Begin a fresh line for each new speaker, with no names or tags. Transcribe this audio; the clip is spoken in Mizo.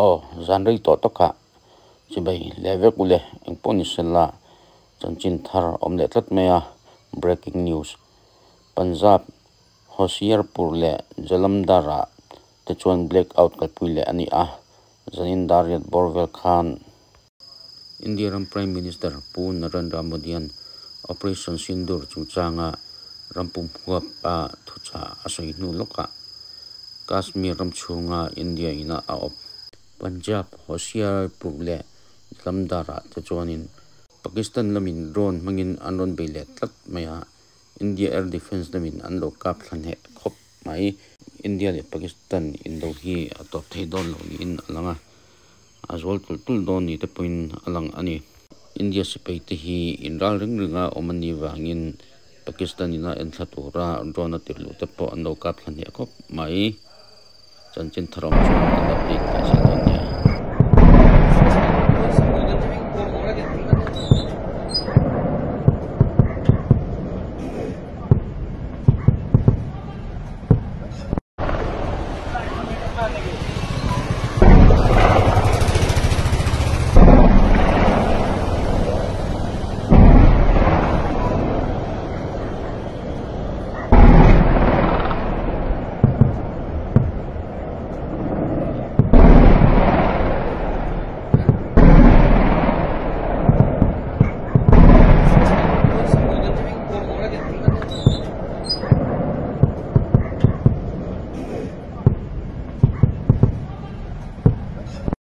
Aw zan rei tawh takah chibai leh vek ule engpawh ni sela chanchin thar awm leh tlat mai a, breaking news. Punjab Hoshiarpur leh Jalandhar ah te chuan black out kalpui leh a ni a, zanin dar riat bawr vel khan India ram Prime Minister Pu Narendra Modi-a'n Operation Sindoor chungchanga ram pum huap a thuchah a sawi hnu lawkah Kashmir ram chhunga India ina a awp Punjab, Hoshiarpur leh Jalandhar-ah te chuanin Pakistan lamin drone hmangin an rawn bei leh tlat mai a, India Air Defence lamin an lo kap thla hneh khawp mai. India leh Pakistan indo hi a tawp thei dawn lo niin a lang a, a zual tulh tulh dawn ni te pawhin a lang a ni. India sipai te hi inral ring ringa awm a nih vangin Pakistan ina enthla tura drone a tirh luh te pawh an lo kap thla hneh khawp mai. Chanchin thar awm chuan kan update leh zel.